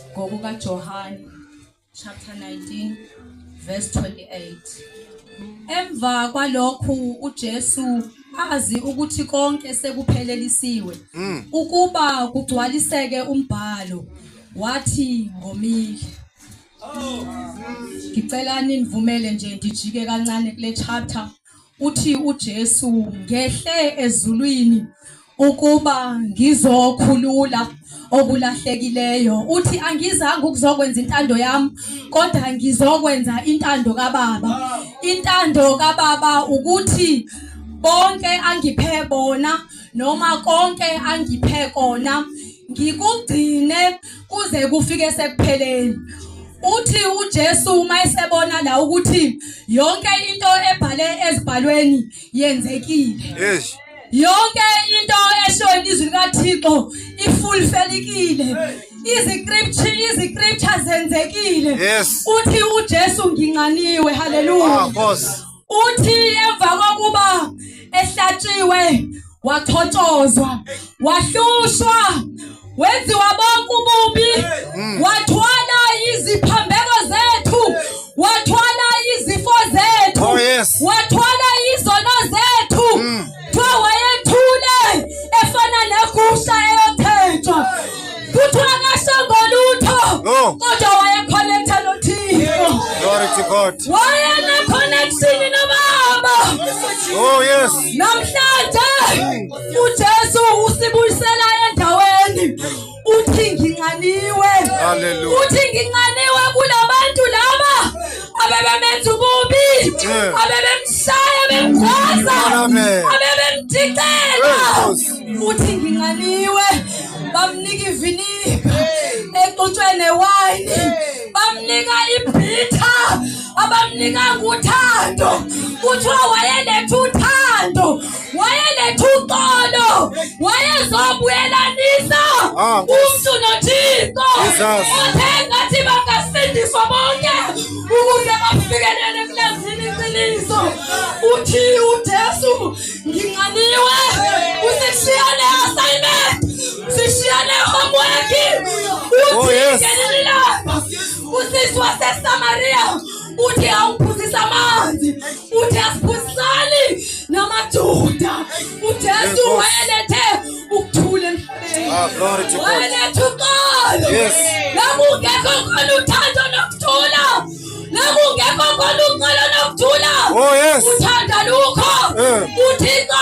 NgokukaJohane chapter 19 verse 28. Emva kwalokhu uJesu azi ukuthi konke sekuphelelisiwe ukuba kugcwaliseke umbhalo wathi ngomile. Ngicela nivumele nje ndijike kancane kule chapter. Uthi uJesu ngehle ezulwini ukuba ngizokhulula okulahlekileyo. Uthi angizange ukuzokwenza intando yami kodwa ngizokwenza intando kaBaba. Intando kaBaba ukuthi bonke angiphe bona noma konke angiphe kona ngikugcine kuze kufike sekupheleni. Uthi uJesu uma esebona la ukuthi yonke into ebhale ezibhalweni yenzekile. Yes. Yonke into esho ilizwi likaThixo ifulfelikile. Iziscripture iziscripture zenzekile. Yes. Uthi uJesu nginxaniwe. Hallelujah. Ah, Nkosi. Uthi emva kokuba ehlatshiwe wathotshozwa wahlushwa wenziwa bonke ububi wathwala iziphambeko zethu wathwala izifo zethu Oh, yes. wathwala izono zethu kuthiwa wayethule efana negusha eyothetshwa kuthiwa akashongo lutho No. kodwa wayeconnecta noThixo. Glory to God. Wayene-connection noBaba. Oh, yes. Namhlanje uJesu usibuyisela endaweni uthi nginxaniwe. Hallelujah. Uthi nginxaniwe kulabantu laba abebemenza ububi, abebemshaya bemgwaza, Amen. abebemthicela. Nkosi. Uthi nginxaniwe, bamnika iviniga exutshwe newayini, bamnika ibhitha, abamnikanga uthando. Kuthiwa wayeletha uthando, wayeletha uxolo, wayezobuyelanisa Ah, Nkosi. umntu noThixo. Jesus. Othe ngathi bangasindiswa bonke ukuze bafikelele kulazini iqiniso. Uthi uJesu nginxaniwe, usishiya ne-assignment, sishiya ne-homework. Oh, Uthi yes. ngelinye ilanga usisi waseSamaria uthi awuphuzisa amanzi, uthi asiphuzisani namaJuda. uJesu Yes, Nkosi. wayelethe ukuthula emhlabeni. Ah, glory to God. Wayelethe uxolo. Yes. Nakungekho khona uthando nokuthula, nakungekho khona uxolo nokuthula, Oh, yes. uthando alukho. Eh. UThixo